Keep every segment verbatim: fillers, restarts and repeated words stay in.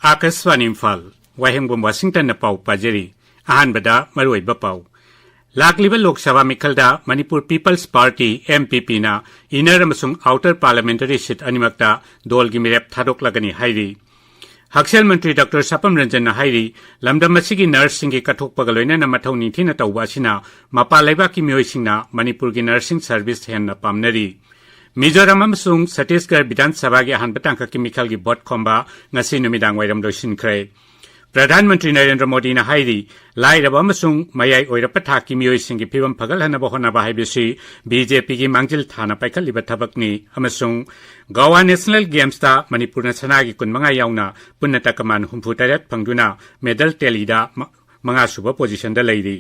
ꯑꯥꯀꯥꯁꯕꯥꯅꯤ ꯏꯝꯐꯥꯜ, ꯋꯥꯍꯦꯡꯕꯝ ꯋꯥꯁꯤꯡꯇꯟꯅ ꯄꯥꯎ ꯄꯥꯖꯔꯤ꯫ ꯑꯍꯥꯟꯕꯗ ꯃꯔꯨꯑꯣꯏꯕ ꯄꯥꯎ꯫ ꯂꯥꯛꯂꯤꯕ Lok Sabha ꯃꯤꯈꯜꯗ Manipur peoples party, MPP, ꯅ ꯏꯟꯅꯔ ꯑꯃꯁꯨꯡ ꯑꯥꯎꯇꯔ ꯄꯥꯔꯂꯤꯌꯥꯃꯦꯟꯇꯔꯤ ꯁꯤꯠ ꯑꯅꯤꯃꯛꯇ ꯗꯣꯜꯒꯤ ꯃꯤꯔꯦꯞ ꯊꯥꯗꯣꯛꯂꯒꯅꯤ ꯍꯥꯏꯔꯤ꯫ ꯍꯛꯁꯦꯜ ꯃꯟꯇ꯭ꯔꯤ ꯗꯥꯛꯇꯔ ꯁꯥꯄꯝ ꯔꯟꯖꯟꯅ ꯍꯥꯏꯔꯤ, ꯂꯝꯗꯝ ꯑꯁꯤꯒꯤ ꯅꯔꯁꯁꯤꯡꯒꯤ ꯀꯠꯊꯣꯛꯄꯒ ꯂꯣꯏꯅꯅ ꯃꯊꯧ ꯅꯤꯡꯊꯤꯅ ꯇꯧꯕ ꯑꯁꯤꯅ ꯃꯄꯥꯟ ꯂꯩꯕꯥꯛꯀꯤ ꯃꯤꯑꯣꯏꯁꯤꯡꯅ ꯃꯅꯤꯄꯨꯔꯒꯤ ꯅꯔꯁꯁꯤꯡ ꯁꯔꯚꯤꯁ ꯍꯦꯟꯅ ꯄꯥꯝꯅꯔꯤ꯫ ꯃꯤꯖꯣꯔꯥꯝ ꯑꯃꯁꯨꯡ ꯁꯠꯇꯤꯁꯒꯔ ꯕꯤꯙꯥꯟ ꯁꯚꯥꯒꯤ ꯑꯍꯥꯟꯕ ꯇꯥꯡꯀꯛꯀꯤ ꯃꯤꯈꯜꯒꯤ ꯚꯣꯠ ꯈꯣꯝꯕ ꯉꯁꯤ ꯅꯨꯃꯤꯗꯥꯡ ꯋꯥꯏꯔꯝ ꯂꯣꯏꯁꯤꯟꯈ꯭ꯔꯦ꯫ ꯄ꯭ꯔꯙꯥꯟ ꯃꯟꯇ꯭ꯔꯤ ꯅꯔꯦꯟꯗ꯭ꯔ ꯃꯣꯗꯤꯅ ꯍꯥꯏꯔꯤ, ꯂꯥꯏꯔꯕ ꯑꯃꯁꯨꯡ ꯃꯌꯥꯏ ꯑꯣꯏꯔꯞꯄ ꯊꯥꯛꯀꯤ ꯃꯤꯑꯣꯏꯁꯤꯡꯒꯤ ꯐꯤꯕꯝ ꯐꯒꯠꯍꯟꯅꯕ ꯍꯣꯠꯅꯕ ꯍꯥꯏꯕꯁꯤ BJPꯒꯤ ꯃꯥꯡꯖꯤꯜ ꯊꯥꯅ ꯄꯥꯏꯈꯠꯂꯤꯕ ꯊꯕꯛꯅꯤ ꯑꯃꯁꯨꯡ ꯒꯣꯋꯥ ꯅꯦꯁꯅꯦꯜ ꯒꯦꯝꯁꯇ ꯃꯅꯤꯄꯨꯔꯅ ꯁꯅꯥꯒꯤ ꯀꯨꯟꯃꯉꯥ ꯌꯥꯎꯅ ꯄꯨꯟꯅ ꯇꯀꯃꯥꯟ ꯍꯨꯝꯐꯨꯇꯔꯦꯠ ꯐꯪꯗꯨꯅ ꯃꯦꯗꯜ ꯇꯦꯂꯤꯗ ꯃ-, ꯃꯉꯥꯁꯨꯕ ꯄꯣꯖꯤꯁꯟꯗ ꯂꯩꯔꯤ꯫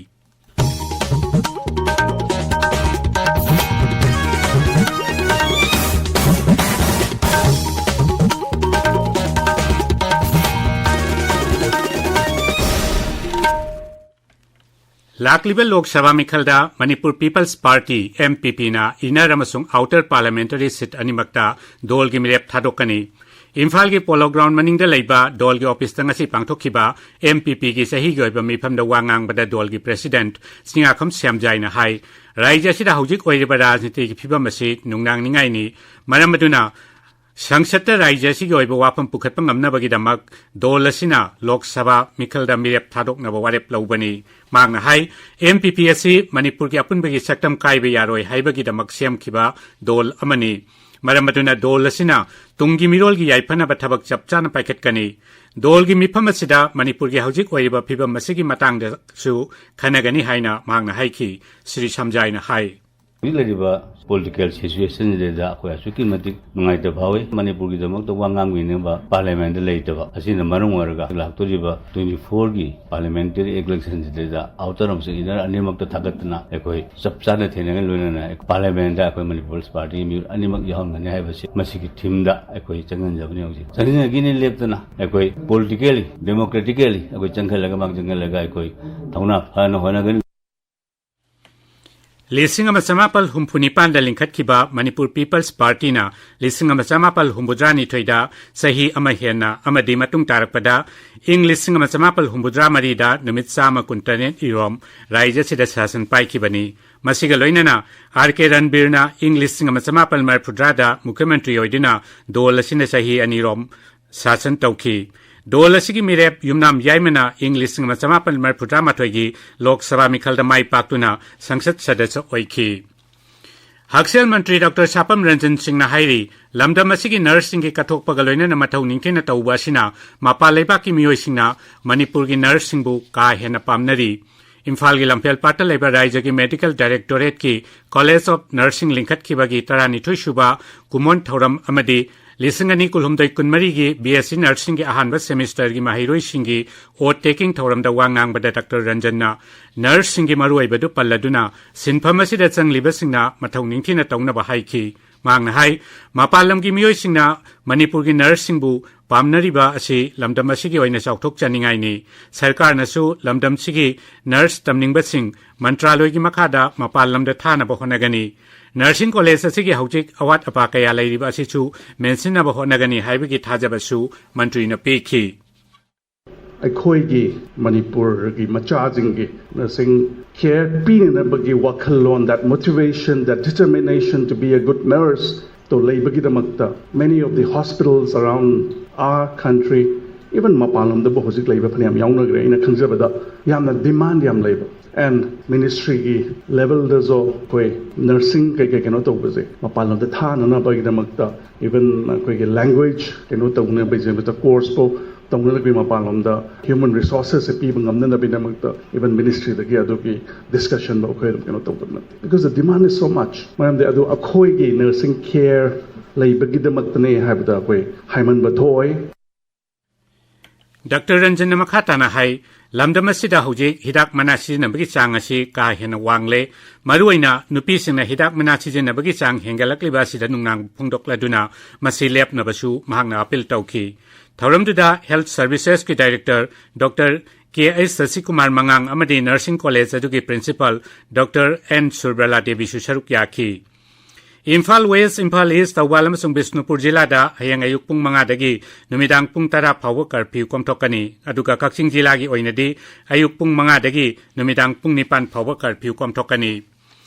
ꯂꯥꯛꯂꯤꯕ Lok Sabha ꯃꯤꯈꯜꯗ Manipur peoples party, MPPꯅ inner ꯑꯃꯁꯨꯡ ꯑꯥꯎꯇꯔ ꯄꯥꯔꯂꯤꯌꯥꯃꯦꯟꯇꯔꯤ ꯁꯤꯠ ꯑꯅꯤꯃꯛꯇ ꯗꯣꯜꯒꯤ ꯃꯤꯔꯦꯞ ꯊꯥꯗꯣꯛꯀꯅꯤ꯫ ꯏꯝꯐꯥꯜꯒꯤ ꯄꯣꯂꯣ ꯒ꯭ꯔꯥꯎꯟ ꯃꯅꯤꯡꯗ ꯂꯩꯕ ꯗꯣꯜꯒꯤ ꯑꯣꯐꯤꯁꯇ ꯉꯁꯤ ꯄꯥꯡꯊꯣꯛꯈꯤꯕ MPPꯒꯤ ꯆꯍꯤꯒꯤ ꯑꯣꯏꯕ ꯃꯤꯐꯝꯗ ꯋꯥ ꯉꯥꯡꯕꯗ ꯗꯣꯜꯒꯤ ꯄ꯭ꯔꯦꯁꯤꯗꯦꯟꯠ ꯁꯤꯡꯉꯥꯈꯝ ꯁ꯭ꯌꯥꯝꯖꯥꯏꯅ ꯍꯥꯏ, ꯔꯥꯖ꯭ꯌ ꯑꯁꯤꯗ ꯍꯧꯖꯤꯛ ꯑꯣꯏꯔꯤꯕ ꯔꯥꯖꯅꯤꯇꯤꯒꯤ ꯐꯤꯕꯝ ꯑꯁꯤ ꯅꯨꯡꯅꯥꯡꯅꯤꯡꯉꯥꯏꯅꯤ꯫ ꯃꯔꯝ ꯑꯗꯨꯅ ꯁꯪꯁꯠꯇ ꯔꯥꯖ꯭ꯌ ꯑꯁꯤꯒꯤ ꯑꯣꯏꯕ ꯋꯥꯐꯝ ꯄꯨꯈꯠꯄ ꯉꯝꯅꯕꯒꯤꯗꯃꯛ ꯗꯣꯜ ꯑꯁꯤꯅ ꯂꯣꯛ ꯁꯚꯥ ꯃꯤꯈꯜꯗ ꯃꯤꯔꯦꯞ ꯊꯥꯗꯣꯛꯅꯕ ꯋꯥꯔꯦꯞ ꯂꯧꯕꯅꯤ꯫ ꯃꯍꯥꯛꯅ ꯍꯥꯏ, MPP ꯑꯁꯤ ꯃꯅꯤꯄꯨꯔꯒꯤ ꯑꯄꯨꯟꯕꯒꯤ ꯁꯛꯇꯝ ꯀꯥꯏꯕ ꯌꯥꯔꯣꯏ ꯍꯥꯏꯕꯒꯤꯗꯃꯛ ꯁꯦꯝꯈꯤꯕ ꯗꯣꯜ ꯑꯃꯅꯤ꯫ ꯃꯔꯝ ꯑꯗꯨꯅ ꯗꯣꯜ ꯑꯁꯤꯅ ꯇꯨꯡꯒꯤ ꯃꯤꯔꯣꯜꯒꯤ ꯌꯥꯏꯐꯅꯕ ꯊꯕꯛ ꯆꯞ ꯆꯥꯅ ꯄꯥꯏꯈꯠꯀꯅꯤ꯫ ꯗꯣꯜꯒꯤ ꯃꯤꯐꯝ ꯑꯁꯤꯗ ꯃꯅꯤꯄꯨꯔꯒꯤ ꯍꯧꯖꯤꯛ ꯑꯣꯏꯔꯤꯕ ꯐꯤꯕꯝ ꯑꯁꯤꯒꯤ ꯃꯇꯥꯡꯗꯁꯨ ꯈꯟꯅꯒꯅꯤ ꯍꯥꯏꯅ ꯃꯍꯥꯛꯅ ꯍꯥꯏꯈꯤ꯫ ꯁ꯭ꯔꯤ ꯁꯝꯖꯥꯏꯅ ꯍꯥꯏ꯫ ꯍꯧꯖꯤꯛ ꯂꯩꯔꯤꯕ ꯄꯣꯂꯤꯇꯤꯀꯦꯜ ꯁꯤꯆꯨꯋꯦꯁꯟꯁꯤꯗ ꯑꯩꯈꯣꯏ ꯑꯁꯨꯛꯀꯤ ꯃꯇꯤꯛ ꯅꯨꯡꯉꯥꯏꯇꯕ ꯐꯥꯎꯏ꯫ ꯃꯅꯤꯄꯨꯔꯒꯤꯗꯃꯛꯇ ꯋꯥ ꯉꯥꯡꯕꯤꯅꯕ ꯄꯥꯔꯂꯤꯌꯥꯃꯦꯟꯗ ꯂꯩꯇꯕ ꯑꯁꯤꯅ ꯃꯔꯝ ꯑꯣꯏꯔꯒ ꯂꯥꯛꯇꯣꯔꯤꯕ twenty fourꯒꯤ ꯄꯥꯔꯂꯤꯌꯥꯃꯦꯟꯇꯔꯤ ꯏꯂꯦꯛꯁꯟꯁꯤꯗꯩꯗ ꯑꯥꯎꯇꯔ ꯑꯃꯁꯨꯡ ꯏꯟꯅꯔ ꯑꯅꯤꯃꯛꯇ ꯊꯥꯒꯠꯇꯅ ꯑꯩꯈꯣꯏ ꯆꯞ ꯆꯥꯅ ꯊꯦꯡꯅꯒ ꯂꯣꯏꯅꯅ ꯄꯥꯔꯂꯤꯌꯥꯃꯦꯟꯗ ꯑꯩꯈꯣꯏ ꯃꯅꯤꯄꯨꯔ ꯄꯥꯔꯇꯤꯒꯤ ꯃꯤꯍꯨꯠ ꯑꯅꯤꯃꯛ ꯌꯥꯎꯍꯟꯒꯅꯤ ꯍꯥꯏꯕꯁꯤ ꯃꯁꯤꯒꯤ ꯊꯤꯝꯗ ꯑꯩꯈꯣꯏ ꯆꯪꯍꯟꯖꯕꯅꯤ꯫ ꯍꯧꯖꯤꯛ ꯆꯪꯍꯟꯖꯒꯅꯤ ꯂꯦꯞꯇꯅ ꯑꯩꯈꯣꯏ ꯄꯣꯂꯤꯇꯤꯀꯦꯜꯂꯤ, ꯗꯦꯃꯣꯀ꯭ꯔꯦꯇꯤꯀꯦꯜꯂꯤ ꯑꯩꯈꯣꯏ ꯆꯪꯈꯠꯂꯒ ꯃꯥꯡ ꯆꯪꯈꯠꯂꯒ ꯑꯩꯈꯣꯏ ꯊꯧꯅꯥ ꯐꯅ ꯍꯣꯠꯅꯒꯅꯤ꯫ ꯂꯤꯁꯤꯡ ꯑꯃ ꯆꯃꯥꯄꯜ ꯍꯨꯝꯐꯨ ꯅꯤꯄꯥꯟꯗ ꯂꯤꯡꯈꯠꯈꯤꯕ ꯃꯅꯤꯄꯨꯔ ꯄꯤꯄꯜꯁ ꯄꯥꯔꯇꯤꯅ ꯂꯤꯁꯤꯡ ꯑꯃ ꯆꯃꯥꯄꯜ ꯍꯨꯝꯐꯨꯇꯔꯥꯅꯤꯊꯣꯏꯗ ꯆꯍꯤ ꯑꯃ ꯍꯦꯟꯅ ꯑꯃꯗꯤ ꯃꯇꯨꯡ ꯇꯥꯔꯛꯄꯗ ꯏꯪ ꯂꯤꯁꯤꯡ ꯑꯃ ꯆꯃꯥꯄꯜ ꯍꯨꯝꯐꯨꯇꯔꯥ ꯃꯔꯤꯗ ꯅꯨꯃꯤꯠ ꯆꯥꯝꯃ ꯀꯨꯟꯇꯔꯦꯠ ꯏꯔꯣꯝ ꯔꯥꯏꯖ꯭ꯌ ꯑꯁꯤꯗ ꯁꯥꯁꯟ ꯄꯥꯏꯈꯤꯕꯅꯤ꯫ ꯃꯁꯤꯒ ꯂꯣꯏꯅꯅ ꯑꯥꯔ ꯀꯦ ꯔꯟꯕꯤꯔꯅ ꯏꯪ ꯂꯤꯁꯤꯡ ꯑꯃ ꯆꯃꯥꯄꯜ ꯃꯔꯤꯐꯨꯇꯔꯥꯗ ꯃꯨꯈ꯭ꯌ ꯃꯟꯇ꯭ꯔꯤ ꯑꯣꯏꯗꯨꯅ ꯗꯣꯜ ꯑꯁꯤꯅ ꯆꯍꯤ ꯑꯅꯤꯔꯣꯝ ꯁꯥꯁꯟ ꯇꯧꯈꯤ꯫ ꯗꯣꯜ ꯑꯁꯤꯒꯤ ꯃꯤꯔꯦꯞ ꯌꯨꯝꯅꯥꯝ ꯌꯥꯏꯃꯅ ꯏꯪ ꯂꯤꯁꯤꯡ ꯑꯃ ꯆꯃꯥꯄꯜ ꯃꯔꯤꯐꯨꯇꯔꯥ ꯃꯥꯊꯣꯏꯒꯤ ꯂꯣꯛ ꯁꯚꯥ ꯃꯤꯈꯜꯗ ꯃꯥꯏ ꯄꯥꯛꯇꯨꯅ ꯁꯪꯁꯠ ꯁꯗꯁ꯭ꯌ ꯑꯣꯏꯈꯤ꯫ ꯍꯛꯁꯦꯜ ꯃꯟꯇ꯭ꯔꯤ ꯗꯣꯛꯇꯔ ꯁꯥꯄꯝ ꯔꯟꯖꯟ ꯁꯤꯡꯅ ꯍꯥꯏꯔꯤ, ꯂꯝꯗꯝ ꯑꯁꯤꯒꯤ ꯅꯔꯁꯁꯤꯡꯒꯤ ꯀꯠꯊꯣꯛꯄꯒ ꯂꯣꯏꯅꯅ ꯃꯊꯧ ꯅꯤꯡꯊꯤꯅ ꯇꯧꯕ ꯑꯁꯤꯅ ꯃꯄꯥꯟ ꯂꯩꯕꯥꯛꯀꯤ ꯃꯤꯑꯣꯏꯁꯤꯡꯅ ꯃꯅꯤꯄꯨꯔꯒꯤ ꯅꯔꯁꯁꯤꯡꯕꯨ ꯀꯥ ꯍꯦꯟꯅ ꯄꯥꯝꯅꯔꯤ꯫ ꯏꯝꯐꯥꯜꯒꯤ ꯂꯝꯐꯦꯜ ꯄꯥꯠꯇ ꯂꯩꯕ ꯔꯥꯏꯖ꯭ꯌꯒꯤ ꯃꯦꯗꯤꯀꯦꯜ ꯗꯥꯏꯔꯦꯛꯇꯣꯔꯦꯠꯀꯤ ꯀꯣꯂꯦꯖ ꯑꯣꯐ ꯅꯔꯁꯤꯡ ꯂꯤꯡꯈꯠꯈꯤꯕꯒꯤ ꯇꯔꯥꯅꯤꯊꯣꯏ ꯁꯨꯕ ꯀꯨꯝꯑꯣꯟ ꯊꯧꯔꯝ ꯑꯃꯗꯤ ꯂꯤꯁꯤꯡ ꯑꯅꯤ ꯀꯨꯟꯍꯨꯝꯗꯣꯏ ꯀꯨꯟꯃꯔꯤꯒꯤ ꯕꯤ ꯑꯦꯁ ꯁꯤ ꯅꯔꯁꯤꯡꯒꯤ ꯑꯍꯥꯟꯕ ꯁꯦꯃꯤꯁꯇꯔꯒꯤ ꯃꯍꯩꯔꯣꯏꯁꯤꯡꯒꯤ ꯑꯣꯠ ꯇꯦꯀꯤꯡ ꯊꯧꯔꯝꯗ ꯋꯥ ꯉꯥꯡꯕꯗ ꯗꯥꯛꯇꯔ ꯔꯟꯖꯟꯅ ꯅꯔꯁꯁꯤꯡꯒꯤ ꯃꯔꯨꯑꯣꯏꯕꯗꯨ ꯄꯜꯂꯗꯨꯅ ꯁꯤꯟꯐꯝ ꯑꯁꯤꯗ ꯆꯪꯂꯤꯕꯁꯤꯡꯅ ꯃꯊꯧ ꯅꯤꯡꯊꯤꯅ ꯇꯧꯅꯕ ꯍꯥꯏꯈꯤ꯫ ꯃꯍꯥꯛꯅ ꯍꯥꯏ, ꯃꯄꯥꯟ ꯂꯝꯒꯤ ꯃꯤꯑꯣꯏꯁꯤꯡꯅ ꯃꯅꯤꯄꯨꯔꯒꯤ ꯅꯔꯁꯁꯤꯡꯕꯨ ꯄꯥꯝꯅꯔꯤꯕ ꯑꯁꯤ ꯂꯝꯗꯝ ꯑꯁꯤꯒꯤ ꯑꯣꯏꯅ ꯆꯥꯎꯊꯣꯛꯆꯅꯤꯡꯉꯥꯏꯅꯤ꯫ ꯁꯔꯀꯥꯔꯅꯁꯨ ꯂꯝꯗꯝꯁꯤꯒꯤ ꯅꯔꯁ ꯇꯝꯅꯤꯡꯕꯁꯤꯡ ꯃꯟꯇ꯭ꯔꯥꯂꯣꯏꯒꯤ ꯃꯈꯥꯗ ꯃꯄꯥꯟ ꯂꯝꯗ ꯊꯥꯅꯕ ꯍꯣꯠꯅꯒꯅꯤ꯫ ꯅꯔꯁꯤꯡ ꯀꯣꯂꯦꯖ ꯑꯁꯤꯒꯤ ꯍꯧꯖꯤꯛ ꯑꯋꯥꯠ ꯑꯄꯥ ꯀꯌꯥ ꯂꯩꯔꯤꯕ ꯑꯁꯤꯁꯨ ꯃꯦꯟꯁꯤꯟꯅꯕ ꯍꯣꯠꯅꯒꯅꯤ ꯍꯥꯏꯕꯒꯤ ꯊꯥꯖꯕꯁꯨ ꯃꯟꯇ꯭ꯔꯤꯅ ꯄꯤꯈꯤ꯫ ꯑꯩꯈꯣꯏꯒꯤ ꯃꯅꯤꯄꯨꯔꯒꯤ ꯃꯆꯥꯁꯤꯡꯒꯤ ꯅꯔꯁꯤꯡ ꯀꯦꯌꯔ ꯄꯤꯅꯅꯕꯒꯤ ꯋꯥꯈꯜꯂꯣꯟ, that motivation, that determination to be a good nurse to ꯂꯩꯕꯒꯤꯗꯃꯛꯇ many of the hospitals around our country, even ꯃꯄꯥꯟ ꯂꯝꯗꯕꯨ ꯍꯧꯖꯤꯛ ꯂꯩꯕ ꯐꯅꯌꯥꯝ ꯌꯥꯎꯅꯈ꯭ꯔꯦ꯫ ꯑꯩꯅ ꯈꯪꯖꯕꯗ ꯌꯥꯝꯅ demand ꯌꯥꯝ ꯂꯩꯕ꯫ And ministryꯒꯤ levelꯗꯁꯨ ꯑꯩꯈꯣꯏ ꯅꯔꯁꯤꯡ ꯀꯩꯀꯩ ꯀꯩꯅꯣ ꯇꯧꯕꯁꯦ ꯃꯄꯥꯟ ꯂꯝꯗ ꯊꯥꯅꯅꯕꯒꯤꯗꯃꯛꯇ, even ꯑꯩꯈꯣꯏꯒꯤ language ꯀꯩꯅꯣ ꯇꯧꯅꯕꯒꯤꯗꯃꯛꯇ courseꯐꯥꯎ ꯇꯧꯅꯅꯕꯒꯤ ꯃꯄꯥꯟ ꯂꯝꯗ human resourcesꯁꯦ ꯄꯤꯕ ꯉꯝꯅꯅꯕꯒꯤꯗꯃꯛꯇ even ministryꯗꯒꯤ ꯑꯗꯨꯒꯤ discussionꯐꯥꯎ ꯑꯩꯈꯣꯏ ꯑꯗꯨꯝ ꯀꯩꯅꯣ ꯇꯧꯗꯕ ꯅꯠꯇꯦ, because the demand is so much꯫ ꯃꯔꯝꯗꯤ ꯑꯗꯨ ꯑꯩꯈꯣꯏꯒꯤ nursing care ꯂꯩꯕꯒꯤꯗꯃꯛꯇꯅꯦ ꯍꯥꯏꯕꯗ ꯑꯩꯈꯣꯏ ꯍꯥꯏꯃꯟꯕ ꯊꯣꯛꯑꯣꯏ꯫ ꯗꯥꯛꯇꯔ ꯔꯟꯖꯟꯅ ꯃꯈꯥ ꯇꯥꯅ ꯍꯥꯏ, ꯂꯝꯗꯝ ꯑꯁꯤꯗ ꯍꯧꯖꯤꯛ ꯍꯤꯗꯥꯛ ꯃꯅꯥ ꯁꯤꯖꯤꯟꯅꯕꯒꯤ ꯆꯥꯡ ꯑꯁꯤ ꯀꯥ ꯍꯦꯟꯅ ꯋꯥꯡꯂꯦ꯫ ꯃꯔꯨꯑꯣꯏꯅ ꯅꯨꯄꯤꯁꯤꯡꯅ ꯍꯤꯗꯥꯛ ꯃꯅꯥ ꯁꯤꯖꯤꯟꯅꯕꯒꯤ ꯆꯥꯡ ꯍꯦꯟꯒꯠꯂꯛꯂꯤꯕ ꯑꯁꯤꯗ ꯅꯨꯡꯅꯥꯡꯕ ꯐꯣꯡꯗꯣꯛꯂꯗꯨꯅ ꯃꯁꯤ ꯂꯦꯞꯅꯕꯁꯨ ꯃꯍꯥꯛꯅ ꯑꯥꯄꯤꯜ ꯇꯧꯈꯤ꯫ ꯊꯧꯔꯝꯗꯨꯗ ꯍꯦꯜꯊ ꯁꯔꯚꯤꯁꯦꯁꯀꯤ ꯗꯥꯏꯔꯦꯛꯇꯔ ꯗꯣꯛꯇꯔ ꯀꯦ ꯑꯩꯆ ꯁꯁꯤꯀꯨꯃꯥꯔ ꯃꯉꯥꯡ ꯑꯃꯗꯤ ꯅꯔꯁꯤꯡ ꯀꯣꯂꯦꯖ ꯑꯗꯨꯒꯤ ꯄ꯭ꯔꯤꯟꯁꯤꯄꯥꯜ ꯗꯣꯛꯇꯔ ꯑꯦꯟ ꯁꯨꯔꯕꯂꯥ ꯗꯦꯕꯤꯁꯨ ꯁꯔꯨꯛ ꯌꯥꯈꯤ꯫ ꯏꯝꯐꯥꯜ ꯋꯦꯁ, ꯏꯝꯐꯥꯜ ꯏꯁ, ꯊꯧꯕꯥꯜ ꯑꯃꯁꯨꯡ ꯕꯤꯁꯅꯨꯄꯨꯔ ꯖꯤꯂꯥꯗ ꯍꯌꯦꯡ ꯑꯌꯨꯛ ꯄꯨꯡ ꯃꯉꯥꯗꯒꯤ ꯅꯨꯃꯤꯗꯥꯡ ꯄꯨꯡ ꯇꯔꯥ ꯐꯥꯎꯕ ꯀꯔꯐ꯭ꯌꯨ ꯀꯣꯝꯊꯣꯛꯀꯅꯤ꯫ ꯑꯗꯨꯒ ꯀꯛꯆꯤꯡ ꯖꯤꯂꯥꯒꯤ ꯑꯣꯏꯅꯗꯤ ꯑꯌꯨꯛ ꯄꯨꯡ ꯃꯉꯥꯗꯒꯤ ꯅꯨꯃꯤꯗꯥꯡ ꯄꯨꯡ ꯅꯤꯄꯥꯟ ꯐꯥꯎꯕ ꯀꯔꯐ꯭ꯌꯨ ꯀꯣꯝꯊꯣꯛꯀꯅꯤ꯫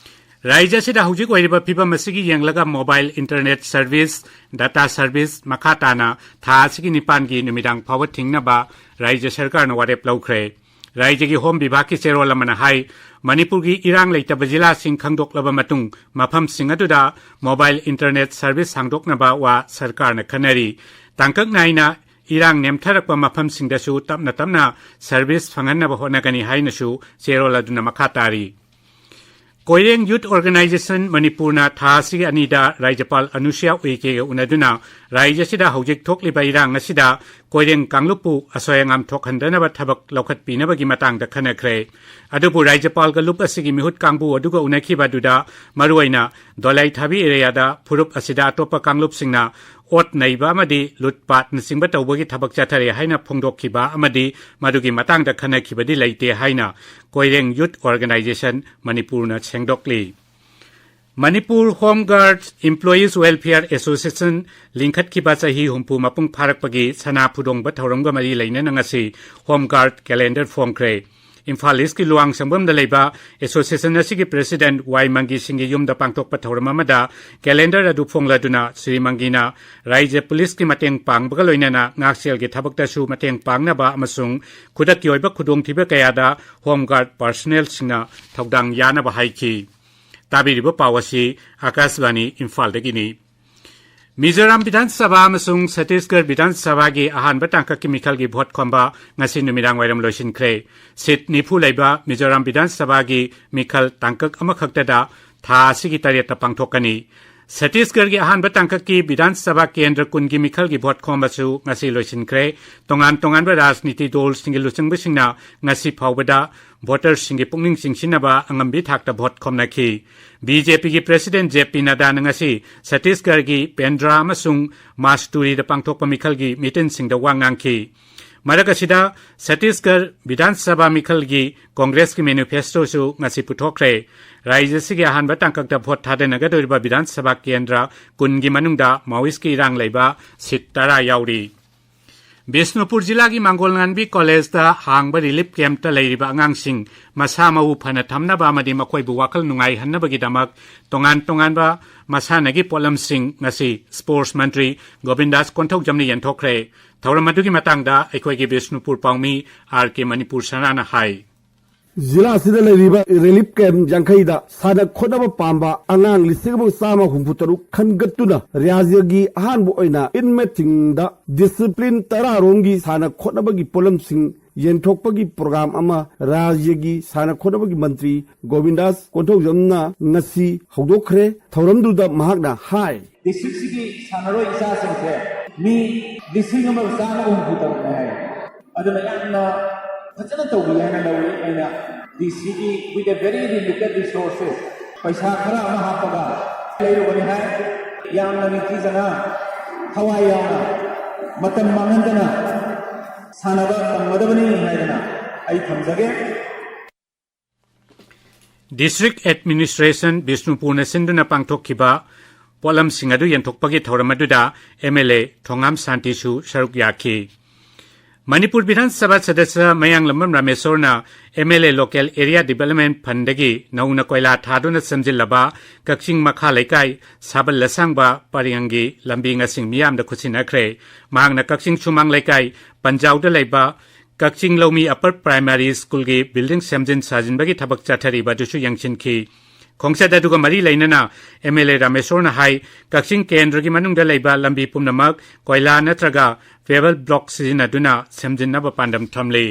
ꯔꯥꯏꯖ꯭ꯌ ꯑꯁꯤꯗ ꯍꯧꯖꯤꯛ ꯑꯣꯏꯔꯤꯕ ꯐꯤꯚꯝ ꯑꯁꯤꯒꯤ ꯌꯦꯡꯂꯒ mobile internet service, data service ꯃꯈꯥ ꯇꯥꯅ ꯊꯥ ꯑꯁꯤꯒꯤ ꯅꯤꯄꯥꯟꯒꯤ ꯅꯨꯃꯤꯗꯥꯡ ꯐꯥꯎꯕ ꯊꯤꯡꯅꯕ ꯔꯥꯏꯖ꯭ꯌ ꯁꯔꯀꯥꯔꯅ ꯋꯥꯔꯦꯞ ꯂꯧꯈ꯭ꯔꯦ꯫ ꯔꯥꯏꯖ꯭ꯌꯒꯤ ꯍꯣꯝ ꯕꯤꯚꯥꯒꯀꯤ ꯆꯦꯔꯣꯜ ꯑꯃꯅ ꯍꯥꯏ, ꯃꯅꯤꯄꯨꯔꯒꯤ ꯏꯔꯥꯡ ꯂꯩꯇꯕ ꯖꯤꯂꯥꯁꯤꯡ ꯈꯪꯗꯣꯛꯂꯕ ꯃꯇꯨꯡ ꯃꯐꯝꯁꯤꯡ ꯑꯗꯨꯗ ꯃꯣꯕꯥꯏꯜ ꯏꯟꯇꯔꯅꯦꯠ ꯁꯔꯚꯤꯁ ꯍꯥꯡꯗꯣꯛꯅꯕ ꯋꯥ ꯁꯔꯀꯥꯔꯅ ꯈꯟꯅꯔꯤ꯫ ꯇꯥꯡꯀꯛ ꯅꯥꯏꯅ ꯏꯔꯥꯡ ꯅꯦꯝꯊꯔꯛꯄ ꯃꯐꯝꯁꯤꯡꯗꯁꯨ ꯇꯞꯅ ꯇꯞꯅ ꯁꯔꯚꯤꯁ ꯐꯪꯍꯟꯅꯕ ꯍꯣꯠꯅꯒꯅꯤ ꯍꯥꯏꯅꯁꯨ ꯆꯦꯔꯣꯜ ꯑꯗꯨꯅ ꯃꯈꯥ ꯇꯥꯔꯤ꯫ ꯀꯣꯏꯔꯦꯡ ꯌꯨꯊ ꯑꯣꯔꯒꯅꯥꯏꯖꯦꯁꯟ ꯃꯅꯤꯄꯨꯔꯅ ꯊꯥ ꯑꯁꯤꯒꯤ ꯑꯅꯤꯗ ꯔꯥꯏꯖ꯭ꯌꯄꯥꯜ ꯑꯅꯨꯁꯨꯌꯥ ꯎꯏꯀꯦꯒ ꯎꯅꯗꯨꯅ ꯔꯥꯏꯖ꯭ꯌ ꯑꯁꯤꯗ ꯍꯧꯖꯤꯛ ꯊꯣꯛꯂꯤꯕ ꯏꯔꯥꯡ ꯑꯁꯤꯗ ꯀꯣꯏꯔꯦꯡ ꯀꯥꯡꯂꯨꯞꯄꯨ ꯑꯁꯣꯏ ꯑꯉꯥꯝ ꯊꯣꯛꯍꯟꯗꯅꯕ ꯊꯕꯛ ꯂꯧꯈꯠꯄꯤꯅꯕꯒꯤ ꯃꯇꯥꯡꯗ ꯈꯟꯅꯈ꯭ꯔꯦ꯫ ꯑꯗꯨꯕꯨ ꯔꯥꯏꯖ꯭ꯌꯄꯥꯜꯒ ꯂꯨꯞ ꯑꯁꯤꯒꯤ ꯃꯤꯍꯨꯠ ꯀꯥꯡꯕꯨ ꯑꯗꯨꯒ ꯎꯅꯈꯤꯕ ꯑꯗꯨꯗ ꯃꯔꯨꯑꯣꯏꯅ ꯗꯣꯂꯥꯏ ꯊꯥꯕꯤ ꯑꯦꯔꯤꯌꯥꯗ ꯐꯨꯔꯨꯞ ꯑꯁꯤꯗ ꯑꯇꯣꯞꯄ ꯀꯥꯡꯂꯨꯞꯁꯤꯡꯅ ꯑꯣꯠ ꯅꯩꯕ ꯑꯃꯗꯤ ꯂꯨꯠꯄꯥꯠꯅꯆꯤꯡꯕ ꯇꯧꯕꯒꯤ ꯊꯕꯛ ꯆꯠꯊꯔꯦ ꯍꯥꯏꯅ ꯐꯣꯡꯗꯣꯛꯈꯤꯕ ꯑꯃꯗꯤ ꯃꯗꯨꯒꯤ ꯃꯇꯥꯡꯗ ꯈꯟꯅꯈꯤꯕꯗꯤ ꯂꯩꯇꯦ ꯍꯥꯏꯅ ꯀꯣꯏꯔꯦꯡ ꯌꯨꯊ ꯑꯣꯔꯒꯅꯥꯏꯖꯦꯁꯟ ꯃꯅꯤꯄꯨꯔꯅ ꯁꯦꯡꯗꯣꯛꯂꯤ꯫ Manipur home guard employees welfare association ꯂꯤꯡꯈꯠꯈꯤꯕ ꯆꯍꯤ ꯍꯨꯝꯐꯨ ꯃꯄꯨꯡ ꯐꯥꯔꯛꯄꯒꯤ ꯁꯅꯥ ꯐꯨꯗꯣꯡꯕ ꯊꯧꯔꯝꯒ ꯃꯔꯤ ꯂꯩꯅꯅ ꯉꯁꯤ ꯍꯣꯝ ꯒꯥꯔꯗ ꯀꯦꯂꯦꯟꯗꯔ ꯐꯣꯡꯈ꯭ꯔꯦ꯫ ꯏꯝꯐꯥꯜ ꯏꯁꯀꯤ ꯂꯨꯋꯥꯡꯁꯪꯕꯝꯗ ꯂꯩꯕ ꯑꯦꯁꯣꯁꯤꯌꯦꯁꯟ ꯑꯁꯤꯒꯤ ꯄ꯭ꯔꯦꯁꯤꯗꯦꯟꯠ ꯋꯥꯏ ꯃꯪꯒꯤ ꯁꯤꯡꯒꯤ ꯌꯨꯝꯗ ꯄꯥꯡꯊꯣꯛꯄ ꯊꯧꯔꯝ ꯑꯃꯗ ꯀꯦꯂꯦꯟꯗꯔ ꯑꯗꯨ ꯐꯣꯡꯂꯗꯨꯅ ꯁ꯭ꯔꯤ ꯃꯪꯒꯤꯅ ꯔꯥꯏꯖ꯭ꯌ ꯄꯨꯂꯤꯁꯀꯤ ꯃꯇꯦꯡ ꯄꯥꯡꯕꯒ ꯂꯣꯏꯅꯅ ꯉꯥꯛꯁꯦꯜꯒꯤ ꯊꯕꯛꯇꯁꯨ ꯃꯇꯦꯡ ꯄꯥꯡꯅꯕ ꯑꯃꯁꯨꯡ ꯈꯨꯗꯛꯀꯤ ꯑꯣꯏꯕ ꯈꯨꯗꯣꯡꯊꯤꯕ ꯀꯌꯥꯗ ꯍꯣꯝ ꯒꯥꯔꯗ ꯄꯔꯁꯅꯦꯜꯁꯤꯡꯅ ꯊꯧꯗꯥꯡ ꯌꯥꯅꯕ ꯍꯥꯏꯈꯤ꯫ ꯇꯥꯕꯤꯔꯤꯕ ꯄꯥꯎ ꯑꯁꯤ ꯑꯥꯀꯥꯁꯕꯥꯅꯤ ꯏꯝꯐꯥꯜꯗꯒꯤꯅꯤ꯫ ꯃꯤꯖꯣꯔꯥꯝ ꯕꯤꯙꯥꯟ ꯁꯚꯥ ꯑꯃꯁꯨꯡ ꯁꯠꯇꯤꯁꯒꯔ ꯕꯤꯙꯥꯟ ꯁꯚꯥꯒꯤ ꯑꯍꯥꯟꯕ ꯇꯥꯡꯀꯛꯀꯤ ꯃꯤꯈꯜꯒꯤ ꯚꯣꯠ ꯈꯣꯝꯕ ꯉꯁꯤ ꯅꯨꯃꯤꯗꯥꯡ ꯋꯥꯏꯔꯝ ꯂꯣꯏꯁꯤꯟꯈ꯭ꯔꯦ꯫ ꯁꯤꯠ ꯅꯤꯐꯨ ꯂꯩꯕ ꯃꯤꯖꯣꯔꯥꯝ ꯕꯤꯙꯥꯟ ꯁꯚꯥꯒꯤ ꯃꯤꯈꯜ ꯇꯥꯡꯀꯛ ꯑꯃꯈꯛꯇꯗ ꯊꯥ ꯑꯁꯤꯒꯤ ꯇꯔꯦꯠꯇ ꯄꯥꯡꯊꯣꯛꯀꯅꯤ꯫ ꯁꯠꯇꯤꯁꯒꯔꯒꯤ ꯑꯍꯥꯟꯕ ꯇꯥꯡꯀꯛꯀꯤ ꯕꯤꯙꯥꯟ ꯁꯚꯥ ꯀꯦꯟꯗ꯭ꯔ ꯀꯨꯟꯒꯤ ꯃꯤꯈꯜꯒꯤ ꯚꯣꯠ ꯈꯣꯝꯕꯁꯨ ꯉꯁꯤ ꯂꯣꯏꯁꯤꯟꯈ꯭ꯔꯦ꯫ ꯇꯣꯉꯥꯟ ꯇꯣꯉꯥꯟꯕ ꯔꯥꯖꯅꯤꯇꯤ ꯗꯣꯜꯁꯤꯡꯒꯤ ꯂꯨꯆꯤꯡꯕꯁꯤꯡꯅ ꯉꯁꯤ ꯐꯥꯎꯕꯗ ꯚꯣꯇꯔꯁꯤꯡꯒꯤ ꯄꯨꯛꯅꯤꯡ ꯆꯤꯡꯁꯤꯟꯅꯕ ꯑꯉꯝꯕꯤ ꯊꯥꯛꯇ ꯚꯣꯠ ꯈꯣꯝꯅꯈꯤ꯫ ꯕꯤ ꯖꯦ ꯄꯤꯒꯤ ꯄ꯭ꯔꯦꯁꯤꯗꯦꯟꯠ ꯖꯦ ꯄꯤ ꯅꯗꯥꯅ ꯉꯁꯤ ꯁꯠꯇꯤꯁꯒꯔꯒꯤ ꯄꯦꯟꯗ꯭ꯔꯥ ꯑꯃꯁꯨꯡ ꯃꯥꯁꯇꯨꯔꯤꯗ ꯄꯥꯡꯊꯣꯛꯄ ꯃꯤꯈꯜꯒꯤ ꯃꯤꯇꯤꯟꯁꯤꯡꯗ ꯋꯥ ꯉꯥꯡꯈꯤ꯫ ꯃꯔꯛ ꯑꯁꯤꯗ ꯁꯇꯤꯁꯒꯔ ꯕꯤꯙꯥꯟ ꯁꯚꯥ ꯃꯤꯈꯜꯒꯤ ꯀꯣꯡꯒ꯭ꯔꯦꯁꯀꯤ ꯃꯦꯅꯤꯐꯦꯁꯇꯣꯁꯨ ꯉꯁꯤ ꯄꯨꯊꯣꯛꯈ꯭ꯔꯦ꯫ ꯔꯥꯖ꯭ꯌ ꯑꯁꯤꯒꯤ ꯑꯍꯥꯟꯕ ꯇꯥꯡꯀꯛꯇ ꯚꯣꯠ ꯊꯥꯗꯅꯒꯗꯧꯔꯤꯕ ꯕꯤꯙꯥꯟ ꯁꯚꯥ ꯀꯦꯟꯗ꯭ꯔ ꯀꯨꯟꯒꯤ ꯃꯅꯨꯡꯗ ꯃꯥꯋꯤꯁꯀꯤ ꯏꯔꯥꯡ ꯂꯩꯕ ꯁꯤꯠ ꯇꯔꯥ ꯌꯥꯎꯔꯤ꯫ ꯕꯤꯁꯅꯨꯄꯨꯔ ꯖꯤꯂꯥꯒꯤ ꯃꯥꯡꯒꯣꯜ ꯉꯥꯟꯕꯤ ꯀꯣꯂꯦꯖꯇ ꯍꯥꯡꯕ ꯔꯤꯂꯤꯐ ꯀꯦꯝꯞꯇ ꯂꯩꯔꯤꯕ ꯑꯉꯥꯡꯁꯤꯡ ꯃꯁꯥ ꯃꯎ ꯐꯅ ꯊꯝꯅꯕ ꯑꯃꯗꯤ ꯃꯈꯣꯏꯕꯨ ꯋꯥꯈꯜ ꯅꯨꯡꯉꯥꯏꯍꯟꯅꯕꯒꯤꯗꯃꯛ ꯇꯣꯉꯥꯟ ꯇꯣꯉꯥꯟꯕ ꯃꯁꯥꯟꯅꯒꯤ ꯄꯣꯠꯂꯝꯁꯤꯡ ꯉꯁꯤ ꯁ꯭ꯄꯣꯔꯠꯁ ꯃꯟꯇ꯭ꯔꯤ ꯒꯣꯕꯤꯟꯗꯥꯁ ꯀꯣꯟꯊꯧꯖꯝꯅ ꯌꯦꯟꯊꯣꯛꯈ꯭ꯔꯦ꯫ ꯊꯧꯔꯝ ꯑꯗꯨꯒꯤ ꯃꯇꯥꯡꯗ ꯑꯩꯈꯣꯏꯒꯤ ꯕꯤꯁꯅꯨꯄꯨꯔ ꯄꯥꯎꯃꯤ ꯑꯥꯔ ꯀꯦ ꯃꯅꯤꯄꯨꯔ ꯁꯅꯥꯅ ꯍꯥꯏ꯫ ꯖꯤꯂꯥ ꯑꯁꯤꯗ ꯂꯩꯔꯤꯕ ꯔꯤꯂꯤꯐ ꯀꯦꯝꯞ ꯌꯥꯡꯈꯩꯗ ꯁꯥꯟꯅ ꯈꯣꯠꯅꯕ ꯄꯥꯝꯕ ꯑꯉꯥꯡ ꯂꯤꯁꯤꯡ ꯑꯃ ꯆꯥꯝꯃ ꯍꯨꯝꯐꯨ ꯇꯔꯨꯛ ꯈꯟꯒꯠꯇꯨꯅ ꯔꯥꯖ꯭ꯌꯒꯤ ꯑꯍꯥꯟꯕ ꯑꯣꯏꯅ ꯏꯟꯃꯦꯠꯁꯤꯡꯗ ꯗꯤꯁꯤꯄ꯭ꯂꯤꯟ ꯇꯔꯥꯔꯣꯝꯒꯤ ꯁꯥꯟꯅ ꯈꯣꯠꯅꯕꯒꯤ ꯄꯣꯠꯂꯝꯁꯤꯡ ꯌꯦꯟꯊꯣꯛꯄꯒꯤ ꯄ꯭ꯔꯣꯒ꯭ꯔꯥꯝ ꯑꯃ ꯔꯥꯖ꯭ꯌꯒꯤ ꯁꯥꯟꯅ ꯈꯣꯠꯅꯕꯒꯤ ꯃꯟꯇ꯭ꯔꯤ ꯒꯣꯕꯤꯟꯗꯥꯁ ꯀꯣꯟꯊꯧꯖꯝꯅ ꯉꯁꯤ ꯍꯧꯗꯣꯛꯈ꯭ꯔꯦ꯫ ꯊꯧꯔꯝꯗꯨꯗ ꯃꯍꯥꯛꯅ ꯍꯥꯏ, ꯗꯤꯁꯇ꯭ꯔꯤꯛꯁꯤꯒꯤ ꯁꯥꯟꯅꯔꯣꯏ ꯏꯆꯥꯁꯤꯡꯁꯦ ꯃꯤ ꯂꯤꯁꯤꯡ ꯑꯃꯒ ꯆꯥꯝꯃ ꯍꯨꯝꯐꯨ ꯇꯔꯨꯛꯅꯦ ꯍꯥꯏ꯫ ꯑꯗꯨꯅ ꯌꯥꯝꯅ ꯐꯖꯅ ꯇꯧꯕꯤ ꯍꯥꯏꯅ ꯂꯧꯏ꯫ ꯑꯩꯅ ꯗꯤ ꯁꯤꯒꯤ with a very limited resources ꯄꯩꯁꯥ ꯈꯔ ꯑꯃ ꯍꯥꯞꯄꯒ ꯂꯩꯔꯨꯕꯅꯤ ꯍꯥꯏ꯫ ꯌꯥꯝꯅ ꯅꯤꯡꯊꯤꯖꯅ ꯊꯋꯥꯏ ꯌꯥꯎꯅ ꯃꯇꯝ ꯃꯥꯡꯍꯟꯗꯅ ꯁꯥꯟꯅꯕ ꯇꯝꯒꯗꯕꯅꯤ ꯍꯥꯏꯗꯅ ꯑꯩ ꯊꯝꯖꯒꯦ꯫ ꯗꯤꯁꯇ꯭ꯔꯤꯛ ꯑꯦꯗꯃꯤꯅꯤꯁꯇ꯭ꯔꯦꯁꯟ ꯕꯤꯁꯅꯨꯄꯨꯔꯅ ꯁꯤꯟꯗꯨꯅ ꯄꯥꯡꯊꯣꯛꯈꯤꯕ ꯄꯣꯠꯂꯝꯁꯤꯡ ꯑꯗꯨ ꯌꯦꯟꯊꯣꯛꯄꯒꯤ ꯊꯧꯔꯝ ꯑꯗꯨꯗ ꯑꯦꯝ ꯑꯦꯜ ꯑꯦ ꯊꯣꯉꯥꯝ ꯁꯥꯟꯇꯤꯁꯨ ꯁꯔꯨꯛ ꯌꯥꯈꯤ꯫ ꯃꯅꯤꯄꯨꯔ ꯕꯤꯙꯥꯟ ꯁꯚꯥ ꯁꯗꯁ꯭ꯌ ꯃꯌꯥꯡꯂꯝꯕꯝ ꯔꯥꯃꯦꯁꯣꯔꯅ M L A local area development ꯐꯟꯗꯒꯤ ꯅꯧꯅ ꯀꯣꯏꯂꯥ ꯊꯥꯗꯨꯅ ꯁꯦꯝꯖꯤꯜꯂꯕ ꯀꯛꯆꯤꯡ ꯃꯈꯥ ꯂꯩꯀꯥꯏ ꯁꯥꯕꯜ ꯑꯁꯥꯡꯕ ꯄꯔꯦꯡꯒꯤ ꯂꯝꯕꯤ ꯉꯁꯤ ꯃꯤꯌꯥꯝꯗ ꯈꯨꯠꯁꯤꯟꯅꯈ꯭ꯔꯦ꯫ ꯃꯍꯥꯛꯅ ꯀꯛꯆꯤꯡ ꯁꯨꯃꯥꯡ ꯂꯩꯀꯥꯏ ꯄꯟꯖꯥꯎꯗ ꯂꯩꯕ ꯀꯛꯆꯤꯡ ꯂꯧꯃꯤ ꯑꯄꯔ ꯄ꯭ꯔꯥꯏꯃꯥꯔꯤ ꯁ꯭ꯀꯨꯜꯒꯤ ꯕꯤꯜꯗꯤꯡ ꯁꯦꯝꯖꯤꯟ ꯁꯥꯖꯤꯟꯕꯒꯤ ꯊꯕꯛ ꯆꯠꯊꯔꯤꯕ ꯑꯗꯨꯁꯨ ꯌꯦꯡꯁꯤꯟꯈꯤ꯫ ꯈꯣꯡꯆꯠ ꯑꯗꯨꯒ ꯃꯔꯤ ꯂꯩꯅꯅ ꯑꯦꯝ ꯑꯦꯜ ꯑꯦ ꯔꯥꯃꯦꯁꯣꯔꯅ ꯍꯥꯏ, ꯀꯛꯆꯤꯡ ꯀꯦꯟꯗ꯭ꯔꯒꯤ ꯃꯅꯨꯡꯗ ꯂꯩꯕ ꯂꯝꯕꯤ ꯄꯨꯝꯅꯃꯛ ꯀꯣꯏꯂꯥ ꯅꯠꯇ꯭ꯔꯒ ꯄꯦꯕꯜ ꯕ꯭ꯂꯣꯛ ꯁꯤꯖꯤꯟꯅꯗꯨꯅ ꯁꯦꯝꯖꯤꯟꯅꯕ ꯄꯥꯟꯗꯝ ꯊꯝꯂꯤ꯫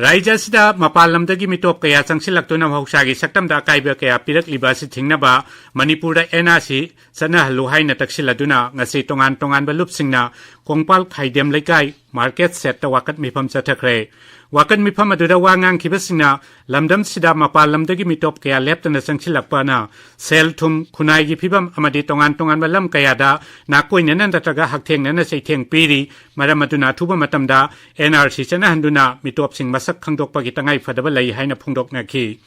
ꯔꯥꯖ꯭ꯌ ꯑꯁꯤꯗ ꯃꯄꯥꯟ ꯂꯝꯗꯒꯤ ꯃꯤꯇꯣꯞ ꯀꯌꯥ ꯆꯪꯁꯤꯜꯂꯛꯇꯨꯅ ꯃꯍꯧꯁꯥꯒꯤ ꯁꯛꯇꯝꯗ ꯑꯀꯥꯏꯕ ꯀꯌꯥ ꯄꯤꯔꯛꯂꯤꯕ ꯑꯁꯤ ꯊꯤꯡꯅꯕ ꯃꯅꯤꯄꯨꯔꯗ ꯑꯦꯟ ꯑꯥꯔ ꯁꯤ ꯆꯠꯅꯍꯜꯂꯨ ꯍꯥꯏꯅ ꯇꯛꯁꯤꯜꯂꯗꯨꯅ ꯉꯁꯤ ꯇꯣꯉꯥꯟ ꯇꯣꯉꯥꯟꯕ ꯂꯨꯞꯁꯤꯡꯅ ꯀꯣꯡꯄꯥꯜ ꯈꯥꯏꯗꯦꯝ ꯂꯩꯀꯥꯏ ꯃꯥꯔꯀꯦꯠ ꯁꯦꯠꯇ ꯋꯥꯀꯠ ꯃꯤꯐꯝ ꯆꯠꯊꯈ꯭ꯔꯦ꯫ ꯋꯥꯀꯠ ꯃꯤꯐꯝ ꯑꯗꯨꯗ ꯋꯥ ꯉꯥꯡꯈꯤꯕꯁꯤꯡꯅ ꯂꯝꯗꯝꯁꯤꯗ ꯃꯄꯥꯟ ꯂꯝꯗꯒꯤ ꯃꯤꯇꯣꯞ ꯀꯌꯥ ꯂꯦꯞꯇꯅ ꯆꯪꯁꯤꯜꯂꯛꯄꯅ ꯁꯦꯜ ꯊꯨꯝ, ꯈꯨꯟꯅꯥꯏꯒꯤ ꯐꯤꯕꯝ ꯑꯃꯗꯤ ꯇꯣꯉꯥꯟ ꯇꯣꯉꯥꯟꯕ ꯂꯝ ꯀꯌꯥꯗ ꯅꯥꯀꯣꯏꯅꯅ ꯅꯠꯇ꯭ꯔꯒ ꯍꯛꯊꯦꯡꯅꯅ ꯆꯩꯊꯦꯡ ꯄꯤꯔꯤ꯫ ꯃꯔꯝ ꯑꯗꯨꯅ ꯑꯊꯨꯕ ꯃꯇꯝꯗ ꯑꯦꯟ ꯑꯥꯔ ꯁꯤ ꯆꯠꯅꯍꯟꯗꯨꯅ ꯃꯤꯇꯣꯞꯁꯤꯡ ꯃꯁꯛ ꯈꯪꯗꯣꯛꯄꯒꯤ ꯇꯉꯥꯏ ꯐꯗꯕ ꯂꯩ ꯍꯥꯏꯅ ꯐꯣꯡꯗꯣꯛꯅꯈꯤ꯫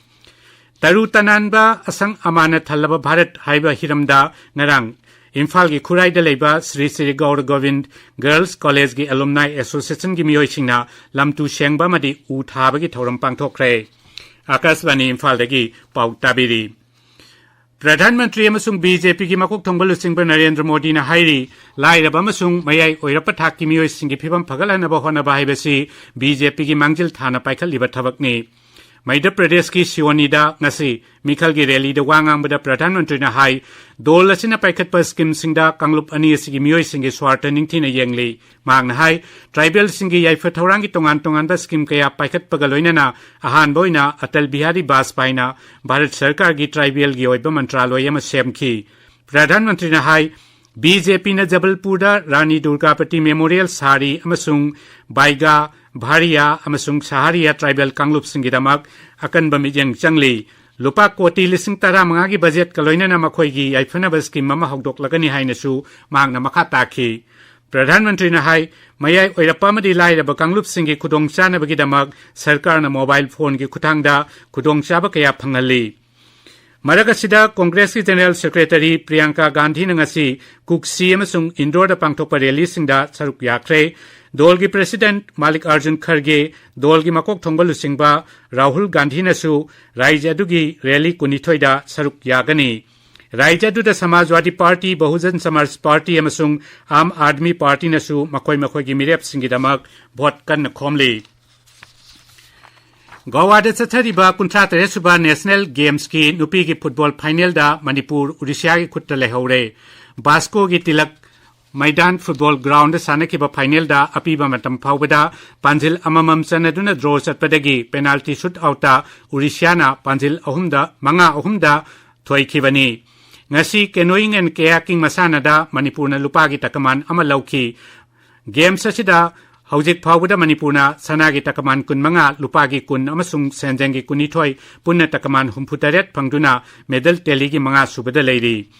ꯇꯔꯨ ꯇꯅꯥꯟꯕ ꯑꯁꯪ ꯑꯃꯥꯟꯅ ꯊꯜꯂꯕ ꯚꯥꯔꯠ ꯍꯥꯏꯕ ꯍꯤꯔꯝꯗ ꯉꯔꯥꯡ ꯏꯝꯐꯥꯜꯒꯤ ꯈꯨꯔꯥꯏꯗ ꯂꯩꯕ ꯁ꯭ꯔꯤ ꯁ꯭ꯔꯤ ꯒꯧꯔ ꯒꯣꯕꯤꯟꯗ ꯒꯔꯜꯁ ꯀꯣꯂꯦꯖꯒꯤ ꯑꯦꯂꯨꯝꯅꯥꯏ ꯑꯦꯁꯣꯁꯤꯌꯦꯁꯟꯒꯤ ꯃꯤꯑꯣꯏꯁꯤꯡꯅ ꯂꯝꯇꯨ ꯁꯦꯡꯕ ꯑꯃꯗꯤ ꯎ ꯊꯥꯕꯒꯤ ꯊꯧꯔꯝ ꯄꯥꯡꯊꯣꯛꯈ꯭ꯔꯦ꯫ ꯑꯥꯀꯥꯁꯕꯥꯅꯤ ꯏꯝꯐꯥꯜꯗꯒꯤ ꯄꯥꯎ ꯇꯥꯕꯤꯔꯤ꯫ ꯄ꯭ꯔꯙꯥꯟ ꯃꯟꯇ꯭ꯔꯤ ꯑꯃꯁꯨꯡ ꯕꯤ ꯖꯦ ꯄꯤꯒꯤ ꯃꯀꯣꯛ ꯊꯣꯡꯕ ꯂꯨꯆꯤꯡꯕ ꯅꯔꯦꯟꯗ꯭ꯔ ꯃꯣꯗꯤꯅ ꯍꯥꯏꯔꯤ, ꯂꯥꯏꯔꯕ ꯑꯃꯁꯨꯡ ꯃꯌꯥꯏ ꯑꯣꯏꯔꯞꯄ ꯊꯥꯛꯀꯤ ꯃꯤꯑꯣꯏꯁꯤꯡꯒꯤ ꯐꯤꯕꯝ ꯐꯒꯠꯍꯟꯅꯕ ꯍꯣꯠꯅꯕ ꯍꯥꯏꯕꯁꯤ ꯕꯤ ꯖꯦ ꯄꯤꯒꯤ ꯃꯥꯡꯖꯤꯜ ꯊꯥꯅ ꯄꯥꯏꯈꯠꯂꯤꯕ ꯊꯕꯛꯅꯤ꯫ ꯃꯙ꯭ꯌ ꯄ꯭ꯔꯗꯦꯁꯀꯤ ꯁꯤꯑꯣꯅꯤꯗ ꯉꯁꯤ ꯃꯤꯈꯜꯒꯤ ꯔꯦꯂꯤꯗ ꯋꯥ ꯉꯥꯡꯕꯗ ꯄ꯭ꯔꯙꯥꯟ ꯃꯟꯇ꯭ꯔꯤꯅ ꯍꯥꯏ, ꯗꯣꯜ ꯑꯁꯤꯅ ꯄꯥꯏꯈꯠꯄ ꯁ꯭ꯀꯤꯝꯁꯤꯡꯗ ꯀꯥꯡꯂꯨꯞ ꯑꯅꯤ ꯑꯁꯤꯒꯤ ꯃꯤꯑꯣꯏꯁꯤꯡꯒꯤ ꯁ꯭ꯋꯥꯔꯊ ꯅꯤꯡꯊꯤꯅ ꯌꯦꯡꯂꯤ꯫ ꯃꯍꯥꯛꯅ ꯍꯥꯏ, ꯇ꯭ꯔꯥꯏꯕꯦꯜꯁꯤꯡꯒꯤ ꯌꯥꯏꯐ ꯊꯧꯔꯥꯡꯒꯤ ꯇꯣꯉꯥꯟ ꯇꯣꯉꯥꯟꯕ ꯁ꯭ꯀꯤꯝ ꯀꯌꯥ ꯄꯥꯏꯈꯠꯄꯒ ꯂꯣꯏꯅꯅ ꯑꯍꯥꯟꯕ ꯑꯣꯏꯅ ꯑꯇꯜ ꯕꯤꯍꯥꯔꯤ ꯕꯥꯖꯄꯥꯏꯅ ꯚꯥꯔꯠ ꯁꯔꯀꯥꯔꯒꯤ ꯇ꯭ꯔꯥꯏꯕꯦꯜꯒꯤ ꯑꯣꯏꯕ ꯃꯟꯇ꯭ꯔꯥꯂꯣꯏ ꯑꯃ ꯁꯦꯝꯈꯤ꯫ ꯄ꯭ꯔꯙꯥꯟ ꯃꯟꯇ꯭ꯔꯤꯅ ꯍꯥꯏ, ꯕꯤ ꯖꯦ ꯄꯤꯅ ꯖꯕꯜꯄꯨꯔꯗ ꯔꯥꯅꯤ ꯗꯨꯔꯒꯥꯄꯇꯤ ꯃꯦꯃꯣꯔꯤꯌꯦꯜ ꯁꯥꯔꯤ ꯑꯃꯁꯨꯡ ꯕꯥꯏꯒꯥ, ꯚꯥꯔꯤꯌꯥ ꯑꯃꯁꯨꯡ ꯁꯍꯥꯔꯤꯌꯥ ꯇ꯭ꯔꯥꯏꯕꯦꯜ ꯀꯥꯡꯂꯨꯞꯁꯤꯡꯒꯤꯗꯃꯛ ꯑꯀꯟꯕ ꯃꯤꯠꯌꯦꯡ ꯆꯪꯂꯤ꯫ ꯂꯨꯄꯥ ꯀꯣꯇꯤ ꯂꯤꯁꯤꯡ ꯇꯔꯥꯃꯉꯥꯒꯤ ꯕꯖꯦꯠꯀ ꯂꯣꯏꯅꯅ ꯃꯈꯣꯏꯒꯤ ꯌꯥꯏꯐꯅꯕ ꯁ꯭ꯀꯤꯝ ꯑꯃ ꯍꯧꯗꯣꯛꯂꯒꯅꯤ ꯍꯥꯏꯅꯁꯨ ꯃꯍꯥꯛꯅ ꯃꯈꯥ ꯇꯥꯈꯤ꯫ ꯄ꯭ꯔꯙꯥꯟ ꯃꯟꯇ꯭ꯔꯤꯅ ꯍꯥꯏ, ꯃꯌꯥꯏ ꯑꯣꯏꯔꯞꯄ ꯑꯃꯗꯤ ꯂꯥꯏꯔꯕ ꯀꯥꯡꯂꯨꯞꯁꯤꯡꯒꯤ ꯈꯨꯗꯣꯡꯆꯥꯅꯕꯒꯤꯗꯃꯛ ꯁꯔꯀꯥꯔꯅ ꯃꯣꯕꯥꯏꯜ ꯐꯣꯟꯒꯤ ꯈꯨꯠꯊꯥꯡꯗ ꯈꯨꯗꯣꯡꯆꯥꯕ ꯀꯌꯥ ꯐꯪꯍꯜꯂꯤ꯫ ꯃꯔꯛ ꯑꯁꯤꯗ ꯀꯣꯡꯒ꯭ꯔꯦꯁꯀꯤ ꯖꯦꯅꯔꯦꯜ ꯁꯦꯀ꯭ꯔꯦꯇꯔꯤ ꯄ꯭ꯔꯤꯌꯥꯡꯀꯥ ꯒꯥꯟꯙꯤꯅ ꯉꯁꯤ ꯀꯨꯛꯁꯤ ꯑꯃꯁꯨꯡ ꯏꯟꯗꯣꯔꯗ ꯄꯥꯡꯊꯣꯛꯄ ꯔꯦꯂꯤꯁꯤꯡꯗ ꯁꯔꯨꯛ ꯌꯥꯈ꯭ꯔꯦ꯫ ꯗꯣꯜꯒꯤ ꯄ꯭ꯔꯦꯁꯤꯗꯦꯟꯠ ꯃꯥꯂꯤꯛ ꯑꯥꯔꯖꯨꯟ ꯈꯔꯒꯦ, ꯗꯣꯜꯒꯤ ꯃꯀꯣꯛ ꯊꯣꯡꯕ ꯂꯨꯆꯤꯡꯕ ꯔꯥꯍꯨꯜ ꯒꯥꯟꯙꯤꯅꯁꯨ ꯔꯥꯏꯖ꯭ꯌ ꯑꯗꯨꯒꯤ ꯔꯦꯂꯤ ꯀꯨꯟꯅꯤꯊꯣꯏꯗ ꯁꯔꯨꯛ ꯌꯥꯒꯅꯤ꯫ ꯔꯥꯏꯖ꯭ꯌ ꯑꯗꯨꯗ ꯁꯃꯥꯖꯋꯥꯗꯤ ꯄꯥꯔꯇꯤ, ꯕꯍꯨꯖꯟ ꯁꯃꯥꯖ ꯄꯥꯔꯇꯤ ꯑꯃꯁꯨꯡ ꯑꯥꯝ ꯑꯥꯗꯃꯤ ꯄꯥꯔꯇꯤꯅꯁꯨ ꯃꯈꯣꯏ ꯃꯈꯣꯏꯒꯤ ꯃꯤꯔꯦꯞꯁꯤꯡꯒꯤꯗꯃꯛ ꯚꯣꯠ ꯀꯟꯅ ꯈꯣꯝꯂꯤ꯫ ꯒꯣꯋꯥꯗ ꯆꯠꯊꯔꯤꯕ ꯀꯨꯟꯊ꯭ꯔꯥ ꯇꯔꯦꯠ ꯁꯨꯕ ꯅꯦꯁꯅꯦꯜ ꯒꯦꯝꯁꯀꯤ ꯅꯨꯄꯤꯒꯤ ꯐꯨꯠꯕꯣꯜ ꯐꯥꯏꯅꯦꯜꯗ ꯃꯅꯤꯄꯨꯔ ꯑꯣꯔꯤꯁꯤꯌꯥꯒꯤ ꯈꯨꯠꯇ ꯂꯩꯍꯧꯔꯦ꯫ ꯕꯥꯁꯀꯣꯒꯤ ꯇꯤꯂꯛ ꯃꯩꯗꯥꯟ ꯐꯨꯠꯕꯣꯜ ꯒ꯭ꯔꯥꯎꯟꯗ ꯁꯥꯟꯅꯈꯤꯕ ꯐꯥꯏꯅꯦꯜꯗ ꯑꯄꯤꯕ ꯃꯇꯝ ꯐꯥꯎꯕꯗ ꯄꯥꯟꯖꯤꯜ ꯑꯃꯃꯝ ꯆꯟꯅꯗꯨꯅ ꯗ꯭ꯔꯣ ꯆꯠꯄꯗꯒꯤ ꯄꯦꯅꯥꯜꯇꯤ ꯁꯨꯠ ꯑꯥꯎꯠꯇ ꯑꯣꯔꯤꯁꯤꯌꯥꯅ ꯄꯥꯟꯖꯤꯜ ꯑꯍꯨꯝꯗ, ꯃꯉꯥ ꯑꯍꯨꯝꯗ ꯊꯣꯏꯈꯤꯕꯅꯤ꯫ ꯉꯁꯤ canoeing and kayaking ꯃꯁꯥꯟꯅꯗ ꯃꯅꯤꯄꯨꯔꯅ ꯂꯨꯄꯥꯒꯤ ꯇꯀꯃꯥꯟ ꯑꯃ ꯂꯧꯈꯤ꯫ Games ꯑꯁꯤꯗ ꯍꯧꯖꯤꯛ ꯐꯥꯎꯕꯗ ꯃꯅꯤꯄꯨꯔꯅ ꯁꯅꯥꯒꯤ ꯇꯀꯃꯥꯟ ꯀꯨꯟꯃꯉꯥ, ꯂꯨꯄꯥꯒꯤ ꯀꯨꯟ ꯑꯃꯁꯨꯡ ꯁꯦꯟꯖꯦꯡꯒꯤ ꯀꯨꯟꯅꯤꯊꯣꯏ, ꯄꯨꯟꯅ ꯇꯀꯃꯥꯟ ꯍꯨꯝꯐꯨꯇꯔꯦꯠ ꯐꯪꯗꯨꯅ medal tallyꯒꯤ ꯃꯉꯥ ꯁꯨꯕꯗ ꯂꯩꯔꯤ꯫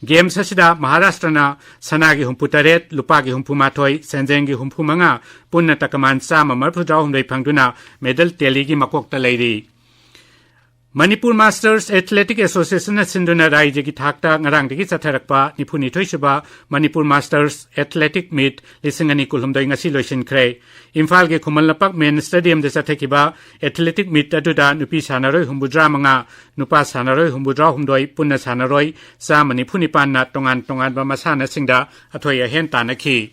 Games ꯑꯁꯤꯗ ꯃꯍꯥꯔꯥꯁꯇ꯭ꯔꯅ ꯁꯅꯥꯒꯤ ꯍꯨꯝꯐꯨꯇꯔꯦꯠ, ꯂꯨꯄꯥꯒꯤ ꯍꯨꯝꯐꯨꯃꯥꯊꯣꯏ, ꯁꯦꯟꯖꯦꯡꯒꯤ ꯍꯨꯝꯐꯨꯃꯉꯥ, ꯄꯨꯟꯅ ꯇꯀꯃꯥꯟ ꯆꯥꯝꯃ ꯃꯔꯤꯐꯨꯇꯔꯥꯍꯨꯝꯗꯣꯏ ꯐꯪꯗꯨꯅ medal tallyꯒꯤ ꯃꯀꯣꯛꯇ ꯂꯩꯔꯤ꯫ Manipur Masters Athletic Associationꯅ ꯁꯤꯟꯗꯨꯅ ꯔꯥꯏꯖ꯭ꯌꯒꯤ ꯊꯥꯛꯇ ꯉꯔꯥꯡꯗꯒꯤ ꯆꯠꯊꯔꯛꯄ ꯅꯤꯐꯨꯅꯤꯊꯣꯏ ꯁꯨꯕ Manipur Masters Athletic Meet ꯂꯤꯁꯤꯡ ꯑꯅꯤ ꯀꯨꯟꯍꯨꯝꯗꯣꯏ ꯉꯁꯤ ꯂꯣꯏꯁꯤꯟꯈ꯭ꯔꯦ꯫ ꯏꯝꯐꯥꯜꯒꯤ Khuman Lampak main stadiumꯗ ꯆꯠꯊꯈꯤꯕ athletic meet ꯑꯗꯨꯗ ꯅꯨꯄꯤ ꯁꯥꯟꯅꯔꯣꯏ ꯍꯨꯝꯐꯨꯇꯔꯥꯃꯉꯥ, ꯅꯨꯄꯥ ꯁꯥꯟꯅꯔꯣꯏ ꯍꯨꯝꯐꯨꯇꯔꯥꯍꯨꯝꯗꯣꯏ, ꯄꯨꯟꯅ ꯁꯥꯟꯅꯔꯣꯏ ꯆꯥꯝꯃ ꯅꯤꯐꯨ ꯅꯤꯄꯥꯟꯅ ꯇꯣꯉꯥꯟ ꯇꯣꯉꯥꯟꯕ ꯃꯁꯥꯟꯅꯁꯤꯡꯗ ꯑꯊꯣꯏ ꯑꯍꯦꯟ ꯇꯥꯟꯅꯈꯤ꯫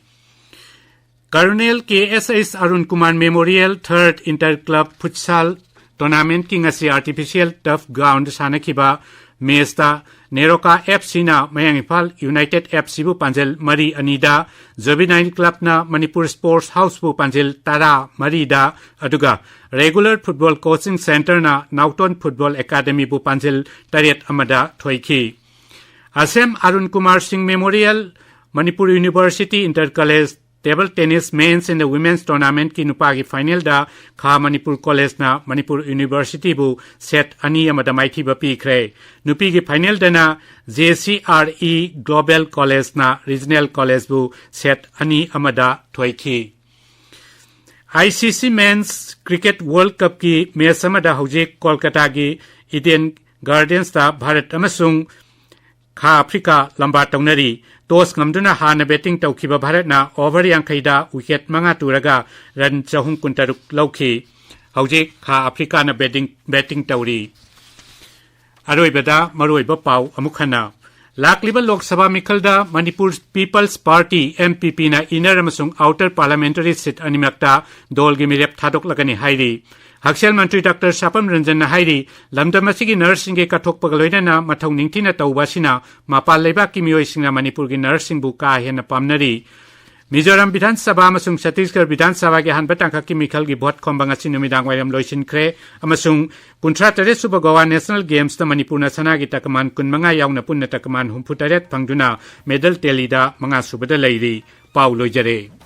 Colonel K S S Arun Kumar Memorial Third Inter Club Futsal Tournamentꯀꯤ ꯉꯁꯤ artificial turf ground ꯁꯥꯟꯅꯈꯤꯕ matchꯇ ꯅꯦꯔꯣꯀꯥ F Cꯅ ꯃꯌꯥꯡ ꯏꯝꯐꯥꯜ United F Cꯕꯨ ꯄꯥꯟꯖꯜ ꯃꯔꯤ ꯑꯅꯤꯗ, Juvenile Clubꯅ ꯃꯅꯤꯄꯨꯔ Sports Houseꯕꯨ ꯄꯥꯟꯖꯜ ꯇꯔꯥ ꯃꯔꯤꯗ, ꯑꯗꯨꯒ Regular Football Coaching Centreꯅ ꯅꯥꯎꯇꯣꯟ Football Academyꯕꯨ ꯄꯥꯟꯖꯜ ꯇꯔꯦꯠ ꯑꯃꯗ ꯊꯣꯏꯈꯤ꯫ ꯑꯁꯦꯝ ꯑꯔꯨꯟ ꯀꯨꯃꯥꯔ ꯁꯤꯡ Memorial Manipur University Inter College Table Tennis Men's and Women's Tournamentꯀꯤ ꯅꯨꯄꯥꯒꯤ finalꯗ ꯈꯥ ꯃꯅꯤꯄꯨꯔ Collegeꯅ ꯃꯅꯤꯄꯨꯔ Universityꯕꯨ set ꯑꯅꯤ ꯑꯃꯗ ꯃꯥꯏꯊꯤꯕ ꯄꯤꯈ꯭ꯔꯦ꯫ ꯅꯨꯄꯤꯒꯤ finalꯗꯅ J C R E Global Collegeꯅ Regional Collegeꯕꯨ set ꯑꯅꯤ ꯑꯃꯗ ꯊꯣꯏꯈꯤ꯫ I C C Men's Cricket World Cupꯀꯤ match ꯑꯃꯗ ꯍꯧꯖꯤꯛ ꯀꯣꯜꯀꯇꯥꯒꯤ Eden Gardensꯇ ꯚꯥꯔꯠ ꯑꯃꯁꯨꯡ ꯈꯥ ꯑꯐ꯭ꯔꯤꯀꯥ ꯂꯝꯕꯥ ꯇꯧꯅꯔꯤ꯫ Toss ꯉꯝꯗꯨꯅ ꯍꯥꯟꯅ batting ꯇꯧꯈꯤꯕ ꯚꯥꯔꯠꯅ over ꯌꯥꯡꯈꯩꯗ wicket ꯃꯉꯥ ꯇꯨꯔꯒ run ꯆꯍꯨꯝ ꯀꯨꯟꯇꯔꯨꯛ ꯂꯧꯈꯤ꯫ ꯍꯧꯖꯤꯛ ꯈꯥ ꯑꯐ꯭ꯔꯤꯀꯥꯅ batting, batting ꯇꯧꯔꯤ꯫ ꯑꯔꯣꯏꯕꯗ ꯃꯔꯨꯑꯣꯏꯕ ꯄꯥꯎ ꯑꯃꯨꯛ ꯍꯟꯅ꯫ ꯂꯥꯛꯂꯤꯕ Lok Sabha ꯃꯤꯈꯜꯗ Manipur People's Party, M P Pꯅ inner ꯑꯃꯁꯨꯡ outer parliamentary seat ꯑꯅꯤꯃꯛꯇ ꯗꯣꯜꯒꯤ ꯃꯤꯔꯦꯞ ꯊꯥꯗꯣꯛꯂꯒꯅꯤ ꯍꯥꯏꯔꯤ꯫ ꯍꯛꯁꯦꯜ ꯃꯟꯇ꯭ꯔꯤ ꯗꯥꯛꯇꯔ ꯁꯥꯄꯝ ꯔꯟꯖꯟꯅ ꯍꯥꯏꯔꯤ, ꯂꯝꯗꯝ ꯑꯁꯤꯒꯤ nurseꯁꯤꯡꯒꯤ ꯀꯠꯊꯣꯛꯄꯒ ꯂꯣꯏꯅꯅ ꯃꯊꯧ ꯅꯤꯡꯊꯤꯅ ꯇꯧꯕ ꯑꯁꯤꯅ ꯃꯄꯥꯟ ꯂꯩꯕꯥꯛꯀꯤ ꯃꯤꯑꯣꯏꯁꯤꯡꯅ ꯃꯅꯤꯄꯨꯔꯒꯤ nurseꯁꯤꯡꯕꯨ ꯀꯥ ꯍꯦꯟꯅ ꯄꯥꯝꯅꯔꯤ꯫ ꯃꯤꯖꯣꯔꯥꯝ ꯕꯤꯙꯥꯟ ꯁꯚꯥ ꯑꯃꯁꯨꯡ ꯆꯇꯤꯁꯒꯔ ꯕꯤꯙꯥꯟ ꯁꯚꯥꯒꯤ ꯑꯍꯥꯟꯕ ꯇꯥꯡꯀꯛꯀꯤ ꯃꯤꯈꯜꯒꯤ vote ꯈꯣꯝꯕ ꯉꯁꯤ ꯅꯨꯃꯤꯗꯥꯡ ꯋꯥꯏꯔꯝ ꯂꯣꯏꯁꯤꯟꯈ꯭ꯔꯦ ꯑꯃꯁꯨꯡ ꯀꯨꯟꯊ꯭ꯔꯥ ꯇꯔꯦꯠ ꯁꯨꯕ Goa National Gamesꯇ ꯃꯅꯤꯄꯨꯔꯅ ꯁꯅꯥꯒꯤ ꯇꯀꯃꯥꯟ ꯀꯨꯟꯃꯉꯥ ꯌꯥꯎꯅ ꯄꯨꯟꯅ ꯇꯀꯃꯥꯟ ꯍꯨꯝꯐꯨ ꯇꯔꯦꯠ ꯐꯪꯗꯨꯅ medal tallyꯗ ꯃꯉꯥ ꯁꯨꯕꯗ ꯂꯩꯔꯤ꯫ ꯄꯥꯎ ꯂꯣꯏꯖꯔꯦ꯫